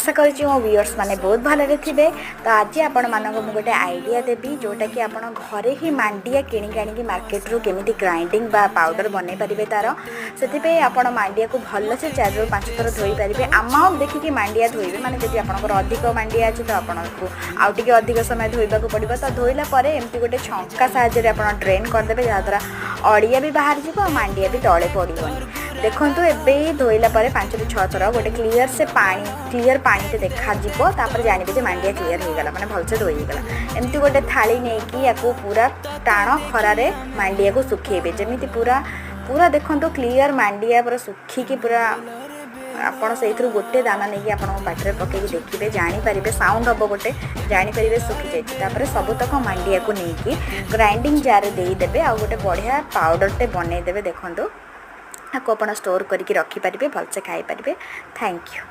ଆଶା କରୁଛି ମୋ ଭିଉଅର୍ସ ମାନେ ବହୁତ ଭଲରେ ଥିବେ। ତ ଆଜି ଆପଣମାନଙ୍କୁ ମୁଁ ଗୋଟେ ଆଇଡ଼ିଆ ଦେବି, ଯେଉଁଟାକି ଆପଣ ଘରେ ହିଁ ମାଣ୍ଡିଆ କିଣିକି ଆଣିକି ମାର୍କେଟରୁ କେମିତି ଗ୍ରାଇଣ୍ଡିଙ୍ଗ ବା ପାଉଡ଼ର ବନେଇ ପାରିବେ ତା'ର। ସେଥିପାଇଁ ଆପଣ ମାଣ୍ଡିଆକୁ ଭଲସେ 4ରୁ 5 ଥର ଧୋଇପାରିବେ। ଆମାଉଣ୍ଟ ଦେଖିକି ମାଣ୍ଡିଆ ଧୋଇବେ, ମାନେ ଯଦି ଆପଣଙ୍କର ଅଧିକ ମାଣ୍ଡିଆ ଅଛି, ତ ଆପଣଙ୍କୁ ଆଉ ଟିକେ ଅଧିକ ସମୟ ଧୋଇବାକୁ ପଡ଼ିବ। ତ ଧୋଇଲା ପରେ ଏମିତି ଗୋଟେ ଛଙ୍କା ସାହାଯ୍ୟରେ ଆପଣ ଡ୍ରେନ୍ କରିଦେବେ, ଯାହାଦ୍ୱାରା ଅଳିଆ ବି ବାହାରିଯିବ ଆଉ ମାଣ୍ଡିଆ ବି ତଳେ ପଡ଼ିବନି। ଦେଖନ୍ତୁ, ଏବେ ଧୋଇଲା ପରେ 5ରୁ 6 ଥର ଗୋଟେ କ୍ଲିଅର୍ ସେ ପାଣି, କ୍ଲିଅର୍ ପାଣିଟେ ଦେଖାଯିବ। ତାପରେ ଜାଣିବେ ଯେ ମାଣ୍ଡିଆ କ୍ଲିଅର୍ ହେଇଗଲା, ମାନେ ଭଲସେ ଧୋଇ ହେଇଗଲା। ଏମିତି ଗୋଟେ ଥାଳି ନେଇକି ୟାକୁ ପୁରା ଟାଣ ଖରାରେ ମାଣ୍ଡିଆକୁ ଶୁଖେଇବେ, ଯେମିତି ପୁରା ପୁରା ଦେଖନ୍ତୁ, କ୍ଲିଅର୍ ମାଣ୍ଡିଆ ପୁରା ଶୁଖିକି ପୁରା। ଆପଣ ସେଇଥିରୁ ଗୋଟେ ଦାନା ନେଇକି ଆପଣଙ୍କ ପାଟିରେ ପକେଇକି ଦେଖିବେ, ଜାଣିପାରିବେ, ସାଉଣ୍ଡ ହେବ ଗୋଟେ, ଜାଣିପାରିବେ ଶୁଖିଯାଇଛି। ତାପରେ ସବୁତକ ମାଣ୍ଡିଆକୁ ନେଇକି ଗ୍ରାଇଣ୍ଡିଙ୍ଗ ଜାର୍ରେ ଦେଇଦେବେ ଆଉ ଗୋଟେ ବଢ଼ିଆ ପାଉଡ଼ରଟେ ବନେଇଦେବେ। ଦେଖନ୍ତୁ, ତାକୁ ଆପଣ ଷ୍ଟୋର୍ କରିକି ରଖିପାରିବେ, ଭଲସେ ଖାଇପାରିବେ। Thank you.